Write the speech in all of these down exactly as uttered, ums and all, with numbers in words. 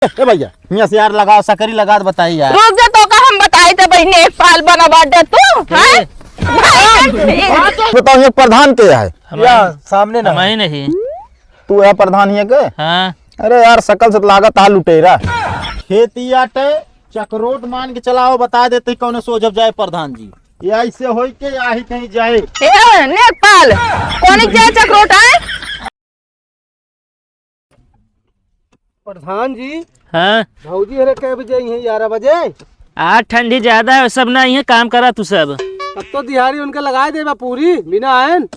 ए भैया, हियाँ से यार लगाओ, सकरी लगा दे, बताई यार। रुक जा, तो का हम बताई थे बहिने, एक पाल बना बाटे तू, हैं? ए। भाई, बताओ, ये प्रधान के है? या, सामने ना। हम ही नहीं। तू है प्रधान हियाँ के? हाँ। अरे यार, सकल से तो लागत है लुटेरा। खेती आटे, चकरोट मान के चलाओ, बता देते कौन सोझब जाए प्रधान जी। ये ऐसे होई के आही कहीं जाए। ए, नेकपाल, कौन जाए चकरोट आए? प्रधान जी। हाँ। भौजी हरे कै बजे आई हैं? ग्यारह बजे। आज ठंडी ज्यादा है, सब ना आई है, काम करा तू सब। अब तो दिहाड़ी उनके लगाए देबा पूरी, बिना आयन।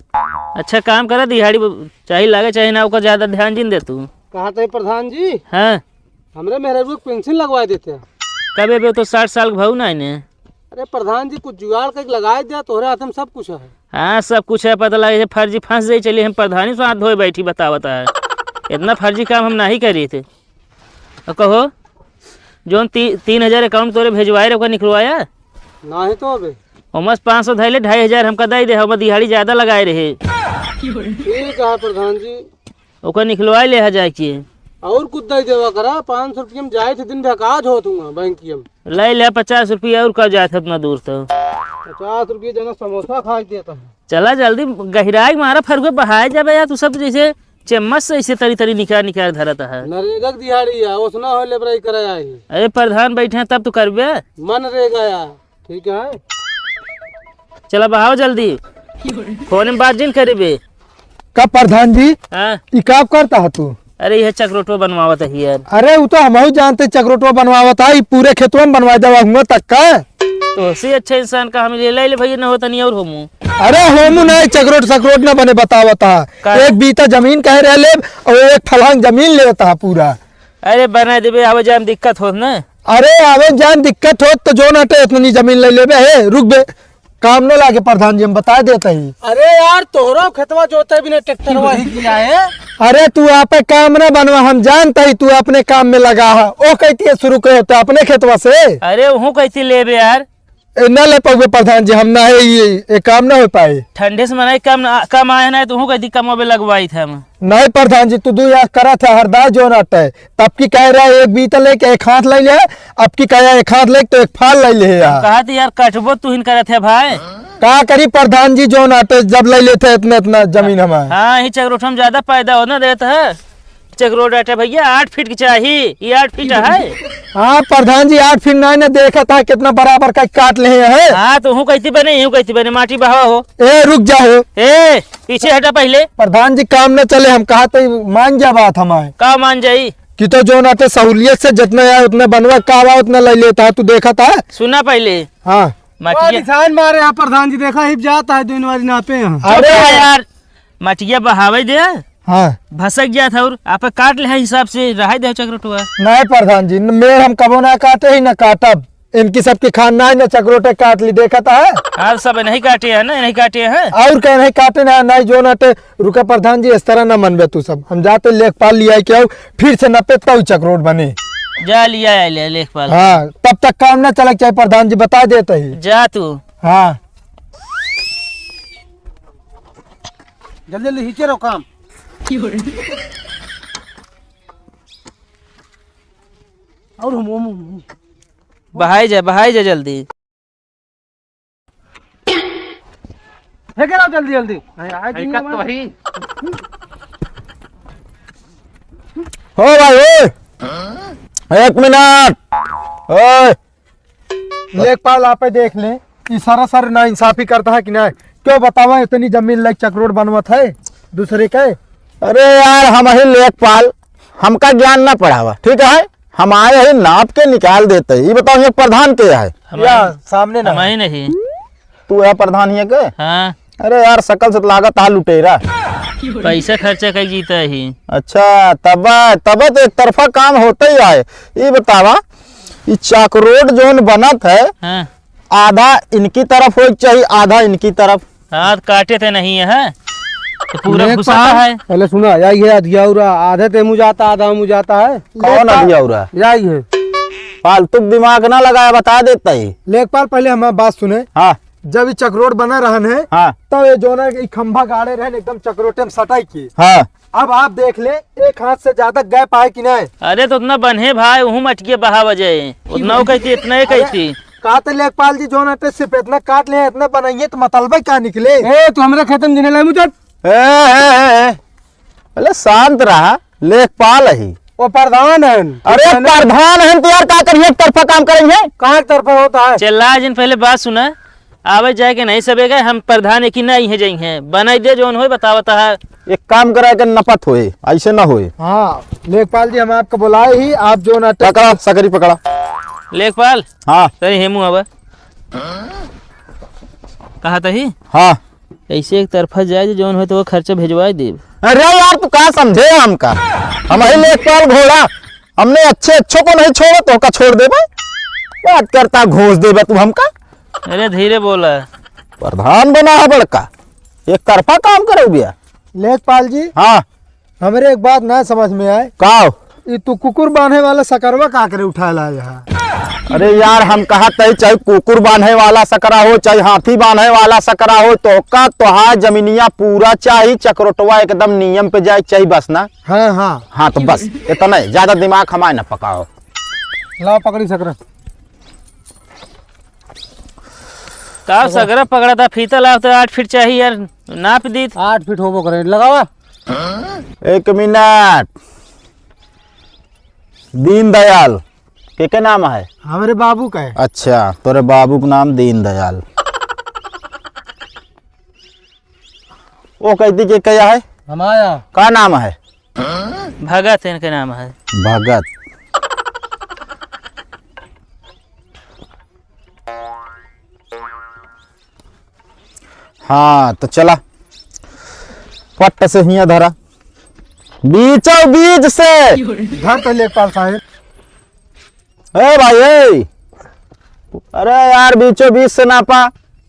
अच्छा काम करा, दिहाड़ी ब-, चाहे लागे चाहे ना, ओकर ज्यादा ध्यान जिन दे तू। कहा थे प्रधान जी? हाँ। हमरे मेहरारू के पेंशन लगवा देते हैं। कबे बे तो साठ साल के भाऊ ना आइने। अरे प्रधान जी, कुछ जुगाड़ करके लगाए दिया, तोहरे हाथ में सब कुछ है। हाँ, सब कुछ है, पता लगे फर्जी फंस जाई, चलिए हम प्रधानी से हाथ धोए बैठी, बतावत है। इतना फर्जी काम हम नहीं करी थे। और कहो, जोन ती-, तीन हजार अकाउंट तोरे भेजवाए रहे, ओकर निकलवाया? नहीं तो अबे। ओमस पाँच सौ धैले, ढाई हजार हमका दे दे, हम दिहाड़ी ज्यादा लगाए रहे। ठीक है प्रधान जी। ओकर निकलवाए ले हा जाए के। और कुछ दे देवा करा, पाँच सौ रुपये में जाए थे, दिन भर काज होत हुआ बैंकिया में। ले ले पचास रुपया और का जात है इतना दूर तो। पचास रुपये जना समोसा खा के देता है। चला जल्दी गहिराई मारा फरुए बहाए जाबे यार, तू सब जैसे चम्मच से ऐसे तरी तरी निकाल निकाल धरत है। नरेगा के दिहाड़ी है, ओसना हो लेबराई करे आई। अरे प्रधान बैठे हैं तब तो करबे। मनरेगा यार, ठीक है। चला बहाओ जल्दी, फोन में बात जिन करिबे। का प्रधान जी? हाँ। ई का करता है तू? अरे, यह चकरोटवा बनवावत है यार। अरे, वो तो हमहू जानते चकरोटवा बनवावत है, ई पूरे खेतवा में बनवा देवा हुआ तक का। तो उससे अच्छा इंसान का हम ले ले, ले भैया, न होता नहीं और होमू। अरे, होमू नहीं, चकरोट सकरोट ना बने, बतावत है। का? एक बीता जमीन कहे रह ले और एक फलांग जमीन लेता है पूरा। अरे, बना देबे, आवे जाए में दिक्कत होत ना। अरे, आवे जाए में दिक्कत होत तो जोन हटे इतनी जमीन ले लेबे। हे, रुक बे, काम न लागे प्रधान जी, हम बता देते ही। अरे यार, तोहरो खेतवा जोते बिना ट्रैक्टरवा ही किया है। अरे तू आपे काम न बनवा, हम जानते ही तू अपने काम में लगा है। ओ कहती है शुरू करे तो अपने खेतवा से। अरे वहू कहती लेबे यार। ए, न ले पाउबे प्रधान जी, हम ना है ये, ये काम न हो पाए। ठंडे से मनाई काम ना, काम आए ना तो वहू कहती कमवा पे लगवाई थे हम। नहीं प्रधान जी, तू दू यार करा था हरदा जो ना तय। तब की कह रहा है एक बीता लेके एक हाथ ले ले, अब की कह रहा है एक हाथ लेके तो एक फाल ले ले यार। कहा थी यार कटबो तू हिन करत है भाई। का करी प्रधान जी, जो ना तो जब ले लेते इतना इतना जमीन हमारे। हाँ, ही चकरोट हम ज्यादा पैदा होना देता है। चकरोट आटे भैया आठ फीट की चाही, ये आठ फीट है। हाँ प्रधान जी, आठ फीट नहीं ना देखा था कितना बराबर का काट ले है। हाँ तो हूँ कहती बने, यूँ कहती बने, माटी बहावा हो। ए रुक जा हो। ए पीछे हटा पहले। प्रधान जी काम न चले, हम कहा तो मान जा बात हमारे। का मान जाई? कि तो जो ना तो सहूलियत से जितना आया उतना बनवा, का आवा उतना ले लेता है, तू देखा था? सुना पहले। हाँ। मटिया निशान मारे यहाँ प्रधान जी, देखा ही जाता है दिन वाली नापे यहाँ। अरे अरे यार, मटिया बहावे दे। हाँ। भसक जात है और आप काट ले है हिसाब से, रहाई दे चकरोटवा। नहीं प्रधान जी, न मेड़ हम कबो ना काटे ही ना काटब। इनकी सबकी खान ना है ना चकरोटे काट ली, देखत है। हाँ, सब नहीं काटे हैं ना, नहीं काटे हैं। और कह नहीं काटे ना, नहीं जो ना ते रुका प्रधान जी, इस तरह ना मनबे तू सब। हम जाते लेखपाल लिया के आओ, फिर से नपे तौ चकरोट बने। जा लिया आ ले लेखपाल। हाँ, तब तक काम ना चलक चाहे प्रधान जी, बता देते ही। जा तू। हाँ। जल्दी जल्दी हिचे रहो काम। और हम, हम, हम। बहाई जा, बहाई जा जल्दी। फेंके रहो जल्दी जल्दी। नहीं, आए दिन का तो हमारे भाई। हो भाई, ओए। एक मिनट। ओए। लेखपाल आपे देख ले, ई सरासर ना इंसाफी करता है कि नहीं? क्यों बतावा, इतनी जमीन लेके चकरोट बनवत है दूसरे के। अरे यार, हम ही लेखपाल, हमका ज्ञान ना पढ़ावा, ठीक है? हम आए ही नाप के निकाल देते ही। ये बताओ, ये प्रधान के है? हमारे या, सामने ना। हम ही नहीं। तू है प्रधान ये के? हाँ। अरे यार, सकल से तो लागत आ लुटेरा। पैसा खर्चा कर जीता ही। अच्छा, तब, तब तो एक तरफा काम होता ही आए। ये बतावा, ये चकरोट जोन बनत है, हाँ। आधा इनकी तरफ होइक चाहिए, आधा इनकी तरफ। हाँ, तो काटे थे नहीं है, तो पूरा लेखपाल, घुसा है। पहले सुना, या ये अधिया उरा, आधे ते मुझे आता, आधा मुझे आता है। कौन लेखपाल, अधिया उरा? या ये। फालतू दिमाग ना लगाया, बता देता ही। लेखपाल, पहले हमारी बात सुने। हाँ। जब ये चकरोट बना रहन है, हाँ। तब ये जोना के खंभा गाड़े रहन एकदम चकरोटे में सटाई के। हाँ। अब आप देख ले, एक हाथ से ज्यादा गैप आए कि नहीं? अरे तो उतना बन्हे भाई, उहू मटकिया बहावा जाए, उतना वो कहती, इतना ही अरे, कहती। कहा तो लेखपाल जी, जौन अटे सिर्फ इतना काट ले, इतना बनाइए तो मतलबे का निकले? ए, तू हमरे खेत में जिन्हें लाई मुझे। ए, ए, ए, ए, अरे शांत रहा, लेखपाल ही। वो प्रधान है। अरे प्रधान है तो यार, का करिए, एक तरफा काम करेंगे। कहाँ एक तरफा होता है? चिल्ला जिन, पहले बात सुना। आवे जाए के नहीं सबे गए, हम प्रधान एक ही ना इहे जाई हैं। बनाई दे जौन होए, बतावता है। एक काम करा के नपत होए, ऐसे ना होए। हाँ, लेखपाल जी, हम आपको बुलाए ही, आप जौन अटे पकड़ा, सकरी पकड़ा। लेखपाल। हाँ। तनी हेमू आवा। कहा तही? हाँ। ऐसे एक तरफा जाए, जौन होए तो वो खर्चा भेजवाए देब। अरे यार, तू का समझे हमका? हम ही लेखपाल घोड़ा, हमने अच्छे अच्छों को नहीं छोड़ो, तो का छोड़ देबे? बात करता, घोष देबे तू हमका? अरे धीरे बोला। प्रधान बना है बड़का, एक तरफा काम करे बिया। लेखपाल जी, हाँ। हमरे एक बात ना समझ में आए। का? ई तू कुकुर बांधे वाला सकरवा का करे उठा लाए है? अरे यार, हम कहा तई, चाहे कुकुर बांधे वाला सकरा हो, चाहे हाथी बांधे वाला सकरा हो, तो का तोहार जमीनिया पूरा चाही, चकरोटवा एकदम नियम पे जाए चाही, बस ना। हाँ, हाँ। हाँ, तो बस इतना ही, ज्यादा दिमाग हमारे ना पकाओ। लाओ पकड़ी सकरा। का सगरा पकड़ा था, फीता लाओ तो आठ फीट चाहिए यार, नाप दी। आठ फीट होबो करे, लगावा। एक मिनट, दीनदयाल के, के नाम है? हमरे बाबू का है। अच्छा, तोरे बाबू का नाम दीनदयाल। वो कहती के क्या है? हमारा। का नाम है? भगत इनके नाम है। भगत। हाँ, तो चला, पट्ट से हियाँ धरा, बीचों बीच से। धर तो लेखपाल साहब। ए भाई, ए। अरे यार, बीचों बीच से नापा।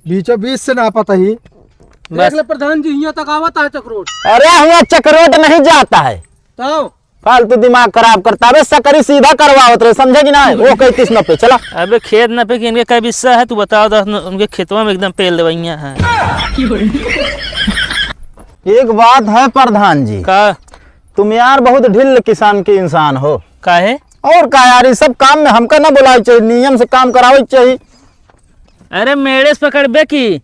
बीचों बीच से नापा तही। बस। देख ले प्रधान जी, हियाँ तक आवत है चकरोट। अरे, हियाँ चकरोट नहीं जाता है। तो? फालतू दिमाग खराब करता। अबे, सकरी सीधा करवावत रहे, समझे कि ना? वो कहतीस न पे, चला। अबे, खेत न पे कि इनके का हिस्सा है, तू बताओ, दस न, उनके खेतवा में एकदम पेल देवैया है। एक बात है प्रधान जी। का? तुम यार बहुत ढिल्ल किसान के इंसान हो। काहे? और का यार, ई सब काम में हमका ना बुलावे चाहिए, नियम से काम करावे चाहिए। अरे मेड़े से पकड़बे की?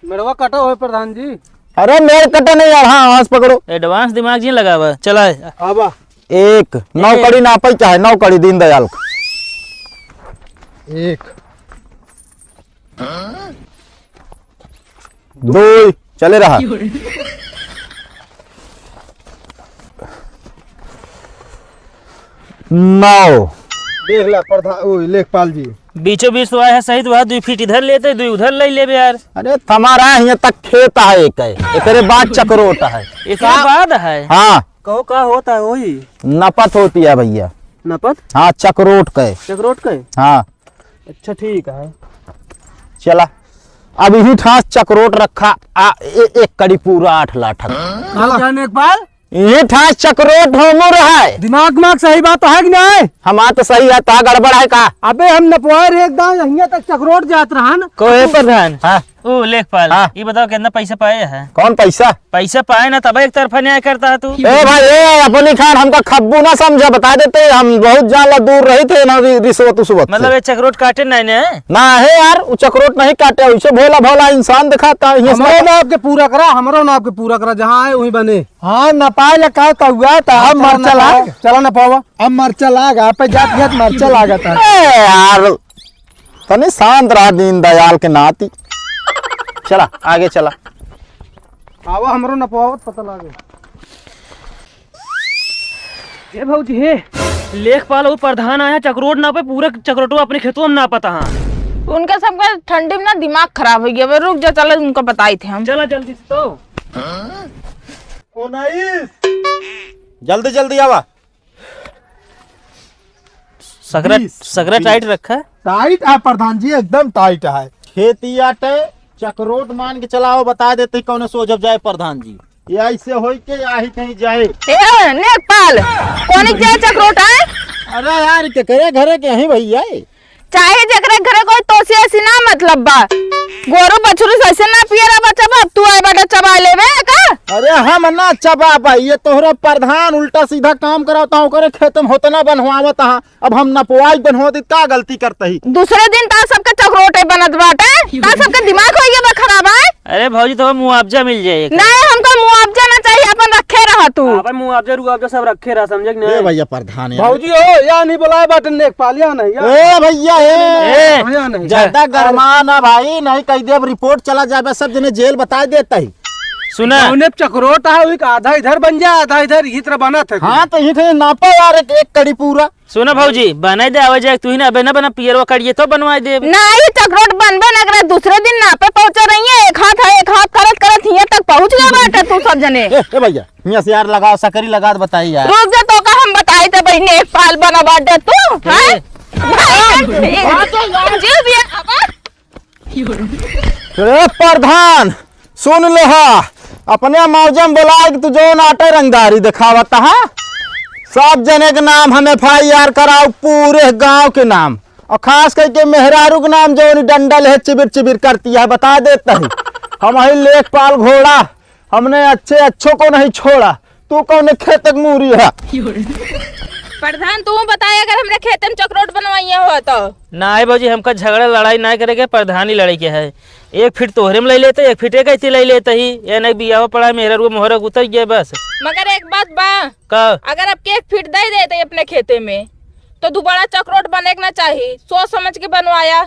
मेड़वा कटा होए प्रधान जी। अरे मेड़ कटे नहीं यार, हाँ, हाथ पकड़ो। एडवांस दिमाग जी लगावा, चला। आवा। एक, नौ एक। कड़ी नापे चाहे, नौ कड़ी दीनदयाल का। एक। दो, चले रहा। नौ। देख ला प्रधान, ओ, लेखपाल जी। बीचों बीच तो आया है सही, तो वह दुई फीट इधर लेते, दुई उधर ले लेबे यार। अरे, तुम्हारा यहाँ तक खेत है, एक है, एकरे बाद चकरोट है। एकरे का? बाद है? हाँ। कहो, का होता है वही? नपत होती है भैया। नपत? हाँ, चकरोट के। चकरोट के? हाँ। अच्छा, ठीक है। चला, अब यही ठास चकरोट रखा, आ, ए-, एक कड़ी पूरा आठ लाठक। काला? क्या लेखपाल? यही ठास चकरोट होमो रहा है। दिमाग, दिमाग सही बात तो है कि नहीं? हमार तो सही है, ता गड़बड़ है का? अबे हम नपवाए रे एकदम, यहाँ तक चकरोट जात रहा ना। कोई प्रधान? हाँ। ओ लेखपाल, हाँ। ये बताओ कितना पैसा पाए है? कौन पैसा? पैसा पाए ना तब एक तरफा न्याय करता है तू। ए भाई, ए, अपनी खान हमका खब्बू ना समझा, बता देते, हम बहुत जान ला दूर रही थे ना रि-, रिश्वत उश्वत से। मतलब ये चकरोट काटे नहीं ने? ना है यार, वो चकरोट नहीं काटे, उसे भोला भोला इंसान दिखाता है, ये हमरो सब। नाप के पूरा करा, हमरो नाप के पूरा करा, जहाँ है वहीं बने। हाँ, नपाए ला का, का हुआ था, हाँ, हम चला मरचा नपाओ। लाग। चला नपावा। अब मरचा लाग, आप पे जात जात मरचा लागत है। ए यार, तनी शांत रहा दीनदयाल के नाती। चला, आगे चला। आवा, हमरो नपवावत पता लागे। हे भौजी, हे, लेखपाल और प्रधान आया, चकरोट नापे, पूरा चकरोटवा अपने खेतवा में नापत हाँ। उनका सबका ठंडी में ना दिमाग खराब हो गया। रुक जा, चला, उनका बताई थे हम। चला जल्दी से तो। उन्नीस। जल्दी, जल्दी आवा। सकरा, बीस, सकरा बीस। टाइट रखा है? टाइट है प्रधान जी, एकदम टाइट है। खेतिया टे चकरोट मान के चलाओ, बता देते कौन सोझब जाए प्रधान जी। ये ऐसे होई के आही कहीं जाए। ए, लेखपाल, कौन के जाए चकरोट है? अरे यार, के करे घरे के यहीं भैया। चाहे जेकरे घरे कोई तोसी ऐसी ना मतलब बा। गोरू बछरू से ऐसे ना पियरा बचबा, अब तू आए बाटे चबा लेबे का? अरे हम ना चबाबा, ये तोहरो प्रधान उल्टा सीधा काम करावता, ओकरे खेत में होतना बनवावत हा। अब हम नपवाई बनवावत, का गलती करत ही? दूसरे दिन ता सबके चकरोटे बनत बाटे, ता सबके दिमाग होइ गया बा खराब है। अरे भौजी, तो मुआवजा मिल जाए। नहीं, हमका मुआवजा ना चाहिए, अपन रखे रहा तू। हाँ भाई, मुआवजा रुआवजा सब रखे रहा, समझे कि ए नहीं? भैया प्रधान यार। भौजी हो, या नहीं बुलाए बाटे नेकपाल, या नहीं, या। ए भैया, ए। ए। या नहीं। ज्यादा गरमा ना भाई, नहीं कह देब रिपोर्ट चला जाए, सब जने जेल बताए देता ही। सुना। उन्हें चकरोट है, वही का आधा इधर बन जाए, आधा इधर, इही तरह बनत है। हाँ, तो इही तरह नापा यार, एक, एक कड़ी पूरा। सुना भौजी, बनाई दे, आवे जाए, तू ही ना, अबे ना बना, पियरवा करिए तो बनवाई दे। ना, ये चकरोट बनबे ना करे, दूसरे दिन नापे पहुंचे रही है, एक हाथ है, एक हाथ करत करत हियां तक पहुंच गया बाटे तू सब जने। ए, ए भैया, हियां से यार लगाओ, सकरी लगा दे, बताई यार। रुक जा, तो का हम बताई दे बहिने, एक पाल बना बाटे तू, हैं? ए। भाई, जीव दिया, अब ए प्रधान, सुन ले हा, अपने मौजम बोलाए कि तू जौन आटे रंगदारी देखावत हा, सब जने के नाम हम एफ आई आर कराओ, पूरे गांव के नाम, और खास करके मेहरारू के नाम जौन डंडा लेहे चिबिर चिबिर करती है, बता देता ही। हम ही लेखपाल घोड़ा, हमने अच्छे अच्छों को नहीं छोड़ा। तू कौन खेत के मूरी है? प्रधान, तू बताए, अगर हमरे खेते में चकरोट बनवाइए हो तो। नाहीं भौजी, हमका झगड़ा लड़ाई नाहीं करे के, प्रधानी लड़े के है। एक फीट तोहरे में ले लेते, एक फीट एक ऐसी ले लेते ही। ये नहीं बियाह पड़ा, मेहरा रू मोहरा उतर गया बस। मगर एक बात बा, का? अगर आपके एक फीट दे देते अपने खेते में, तो दुबारा चकरोट बने के ना चाही, सोच समझ के बनवाया।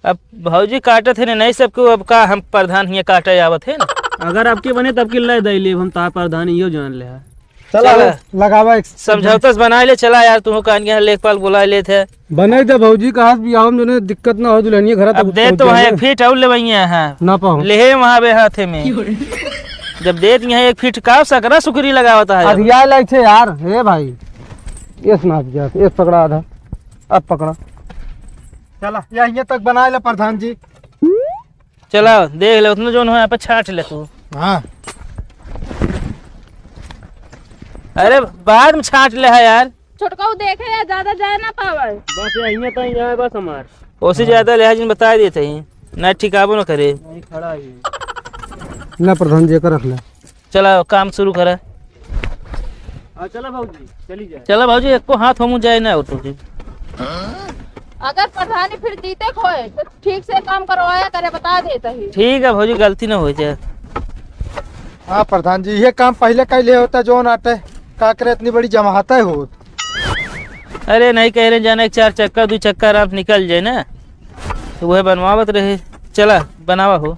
अब भौजी काटत है ना, नहीं सबके, अब का हम प्रधान हियाँ काटे आवत है ना। अगर आपके बने तब की ले दे लेब हम, तार प्रधान इहो जान ले है। चला चला। लगावा एक समझौता से बना ले, चला यार, तू कान के यहाँ लेखपाल बुला लेत है। बने दे भौजी का हाथ बियाह में जौने दिक्कत ना हो, दुल्हनिया घर तक अब दे तो वहाँ एक पहुँचे। फीट और ले वहीं है। ना पाऊँ। ले वहाँ बे हाथे में। जब देत यहाँ एक फीट का सकरा सुकरी लगावत है। अब या लाइक है यार, हे भाई। ये सुना दिया, ये पकड़ा आधा। अब पकड़ा। चला, या हियाँ तक बनाए ले प्रधान जी। चला, देख ले, उतना जौन हो यहाँ पे छाँट ले तू। हाँ। अरे, बाद में छाँट ले है यार। छोटका, वो देखे या ज्यादा जाए ना पावे। बस या हियाँ तक यहाँ है बस हमार। ओसे ज्यादा ले है जिन बता देते ही। ना ठिकाबो ना करे। नहीं, खड़ा है ये। ना प्रधान जी, एकर रख ले। चला, काम शुरू करा। हाँ, चला भौजी, चली जाए। चला भौजी, एको हाथ हमू जाए ना हो तो जी। अगर प्रधानी फिर जीते खोए, तो ठीक से काम करवाया करे, बता देता ही। ठीक है भौजी, गलती ना हो जाए। हाँ प्रधान जी, ये काम पहले कैले होता, जौन आटे का करे इतनी बड़ी जमाहत है होत। अरे नहीं कह रहे जाने, एक चार चक्का, दो चक्का आराम से निकल जाए ना, तो वह बनवावत रहे। चला, बनावा हो।